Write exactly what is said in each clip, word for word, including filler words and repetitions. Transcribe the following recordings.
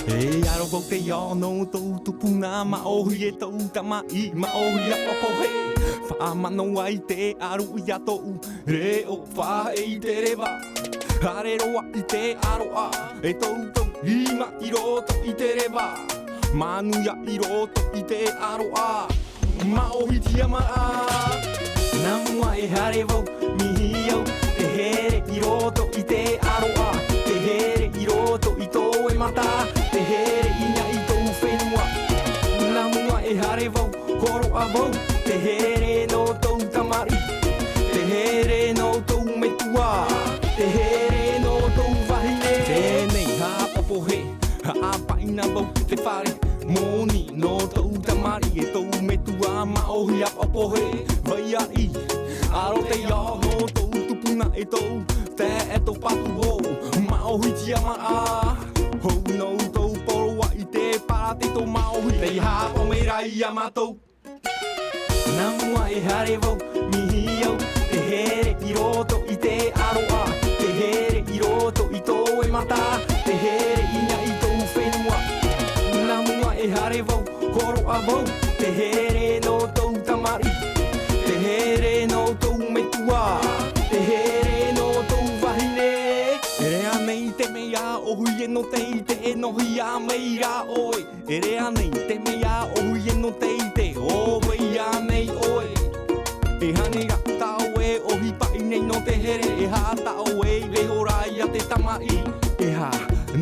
E aro vau te ao nō tōu tupuna, māʻohi e tōu tamaʻi, māʻohi ʻāpapō hē. Faʻamanaʻo i te aro i a tōu reʻo, faʻaʻite i te reva. Haere roa i te ʻaroʻa, e tōu tau rima i roto i te reva. Manuia i roto i te ʻaroʻa. Māʻohi tiʻamāraʻa. Nā mua e haere vau, mihi au, te here i roto i te ʻaroʻa, te here i roto i tō ʻoe mata, te here i niʻa i tōu fenua. Nā mua e haere vau, hōroʻa vau, te here nō tōu tamariʻi, te here nō tōu metua, te here nō tōu vahine. Teie nei, haʻapohe, haʻapaʻina vau te fare moni nō tōu tamariʻi e tōu metua, māʻohi ʻāpapō hē. Vai aʻi, aro te ao nō tōu tupuna e tōu taeaʻe tōpatu hou, māʻohi tiʻamāraʻa. Hou nō tōu poroʻa i te parateto māʻohi, tei haʻapohe mai ra ia mātou. Nā mua e haere vau, mihi au, te here i roto i te ʻaroʻa, te here i roto i tō ʻoe mata, te here i niʻa i tōu fenua. Nā mua e haere vau, hōroʻa vau, te here nō tōu tamariʻi, te here nō tōu metua, te here nō tōu vahine. E rave nei te mea ʻōhie nō te ʻite, e nohia mai ra ʻoe. E rave nei te mea ʻōhie nō te ʻite, ʻo vai nei ʻoe. E aha nei rā tā ʻoe ʻohipa i nei nō te here, e aha tā ʻoe i vaiiho ra ia te tamaʻi, e aha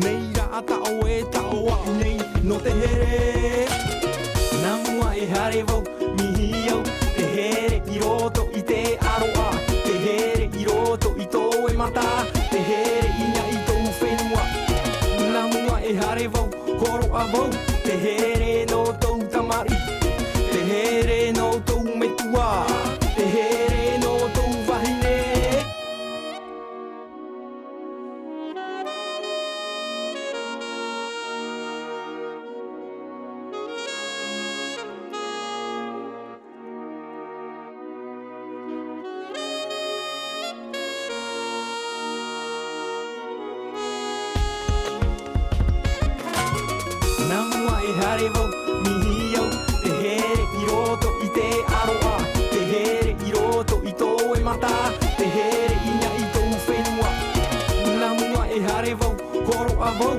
nei rā tā ʻoe taoʻa i nei nō te here. Nā mua e haere vau, mihi au, te here i roto i te ʻaroʻa, te here i roto i tō ʻoe mata, te here i niʻa i tōu fenua. Nā mua e haere vau, hōroʻa vau, te here nō tōu tamariʻi, te here nō tōu metua, te here nō tōu vahine. Nā mua e haere vau, mihi au, te here i roto i te ʻaroʻa, te here i roto i tō ʻoe mata, te here i niʻa i tōu fenua. Nā mua e haere vau, hōroʻa vau,